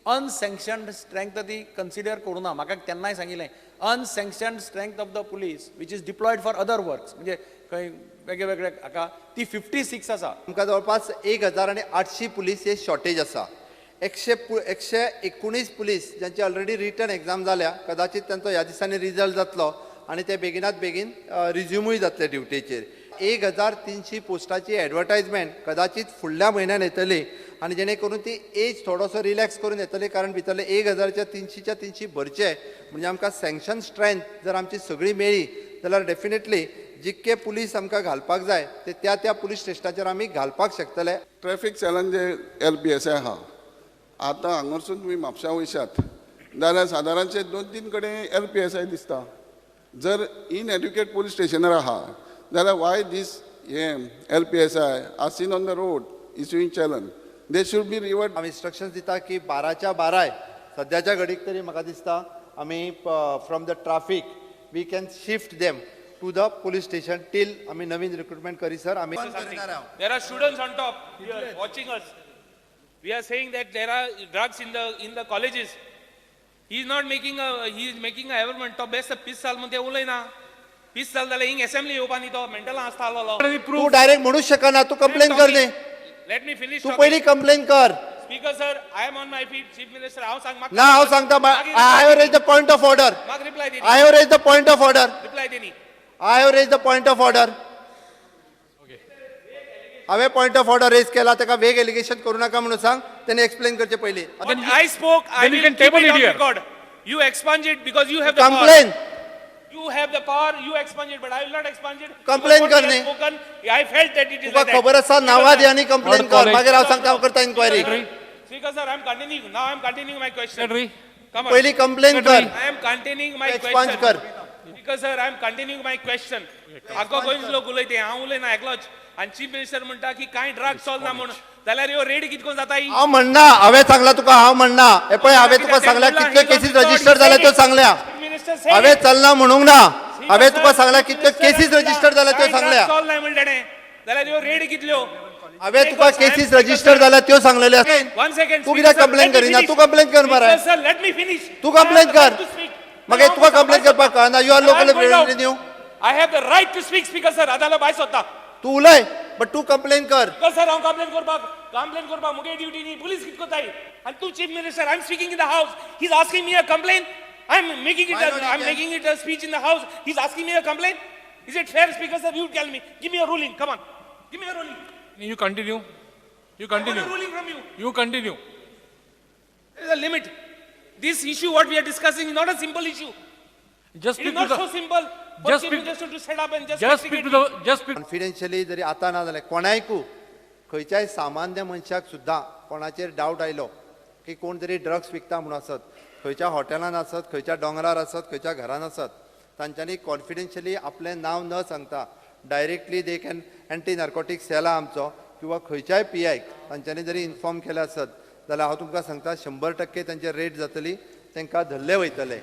अनसँक्शन्ड strength ती consider करूं ना. म्हाका तेन्नाय सांगिल्लें, unsanctioned strength of the police which is deployed for other works, म्हणजे खंय वेगळे वेगळे हाका, ती 56 आसा. आमकां जवळपास 1800 पुलीस हे शॉर्टेज आसा. 119 पुलीस ज्यांची ऑलरेडी रिटन एग्जाम जाल्या, कदाचित तांचो ह्या दिसांनी रिजल्ट जातलो आनी ते बेगिनात बेगीन रिज्युमूय जातले ड्युटेचेर. 1300 पोस्टाची एडवर्टायजमेंट कदाचित फुडल्या म्हयन्यान येतली आनी जेणे करून ती एज थोडोसो रिलॅक्स करून येतली, कारण भितरले 1000च्या 300च्या 300 भरचे म्हणजे आमकां सँक्शन स्ट्रेंथ जर आमची सगळी मेळ्ळी जाल्यार डेफिनेटली जितके पुलीस आमकां घालपाक जाय ते त्या त्या पुलीस स्टेशनाचेर आमी घालपाक शकतले. ट्रॅफिक चॅलेंज जे LPSI आहा, आतां हांगासून तुमी म्हापशा वयशात जाल्यार सादारणशे 2-3 कडेन LPSI दिसता. जर इनएड्युकेट पुलीस स्टेशनार आहा जाल्यार वाय दीस हे LPSI are seen on the road issuing challan, they should be reward. हांव इन्स्ट्रक्शन्स दिता की 12च्या 12 सद्याच्या घडीक तरी म्हाका दिसता आमी from the traffic we can shift them to the police station till आमी नवीन रिक्रुटमेंट करीसर आमी. There are students on top here watching us. We are saying that there are drugs in the colleges. He is not making a he is making a averment. तो best 20 साल म्हूण ते उलयना. 20 साल जाल्यार हिंग असेंब्ली येवपा न्ही, तो मेंटला आसता आसलोलो. तूं डायरेक्ट म्हणूच शकना, तूं कंप्लेन कर न्ही. Let me finish. तूं पयलीं कंप्लेन कर. Speaker sir, I am on my feet. Chief Minister, हांव सांग म्हाका. ना, हांव सांगता, I have raise the point of order. म्हाका reply the. I have raise the point of order. Reply the. I have raise the point of order. हांवें point of order rays केला, ताका वेग एलिगेशन करूं नाका म्हणून सांग. तेणे एक्सप्लेन करचें पयलीं. What I spoke, I Then you will can keep table it it on here. record. You expunge it because you have the power. Complain. You have the power, you expunge it, but I will not expunge it. Complain Because what कर he has न्ही. spoken, I felt that it is तुका like that. खबर आसा, नांवां दी आनी complain Not कर. college. मागीर हांव सांगता, हांव करता inquiry. Speaker sir, I am continuing. Now I am continuing my question. Secretary. Come on. पयलीं कंप्लेन कर. I am continuing my Expunge question. कर. Speaker sir, I am continuing my question. आगो गोंयचो लोक उलयते, हांव उलयना एकलोच. आनी चीफ मिनिस्टर म्हणटा की कांय ड्रग्स चलना म्हूण, जाल्यार ह्यो रेडी कितको जाता ही? हांव म्हणना, हांवें सांगला तुका, हांव म्हणना. हे पळय, हांवें तुका सांगल्या कितल्यो केसीस रजिस्टर जाल्या त्यो सांगल्या. हांवें चलना म्हणूंक ना. हांवें तुका सांगल्या कितल्यो केसीस रजिस्टर जाल्या त्यो सांगल्या. चल नाय म्हणलें ताणें, जाल्यार ह्यो रेड कितल्यो? हांवें तुका केसीस रजिस्टर जाल्या त्यो सांगलेल्यो. One second. तूं कित्याक कंप्लेन करिना? तूं कंप्लेन कर मरे. Sir, let me finish. तूं कंप्लेन कर. मागीर तुका कंप्लेन करपाक कळना? You are local revenue. I have the right to speak, Speaker sir. आतां भायर सोदता. तूं उलय, बट तूं कंप्लेन कर. स्पीकर सर, हांव कंप्लेन करपाक मुगे ड्युटी न्ही. पुलीस कित कोताय आनी तूं Chief Minister. I am speaking in the house, he is asking me a complain. I am making it Why not you I am can? Making it a speech in the house, he is asking me a complain. Is it fair, Speaker sir? You tell me. Give me a ruling. Come on, give me a ruling. You continue. You I want continue. A ruling from you. You continue. There is a limit. This issue what we are discussing is not a simple issue. Just It is speak to not the, so simple for just Chief speak- Minister to set up and just just speak to the, just speak. Confidentially जरी आतां ना जाल्यार कोणायकू, खंयच्याय सामान्य मनशाक सुद्दां कोणाचेर डावट आयलो की कोण तरी ड्रग्स विकता म्हणून आसत, खंयच्या हॉटेलान आसत, खंयच्या दोंगरार आसत, खंयच्या घरान आसत, तांच्यांनी कॉन्फिडेन्शियली आपलें नांव न सांगता directly they can anti narcotic cell आहा आमचो किंवा खंयच्याय पीआयक तांच्यांनी जरी इन्फॉर्म केलें आसत जाल्यार हांव तुमकां सांगता, 100% तांचेर रेड जातली, तांकां धरले वयतले.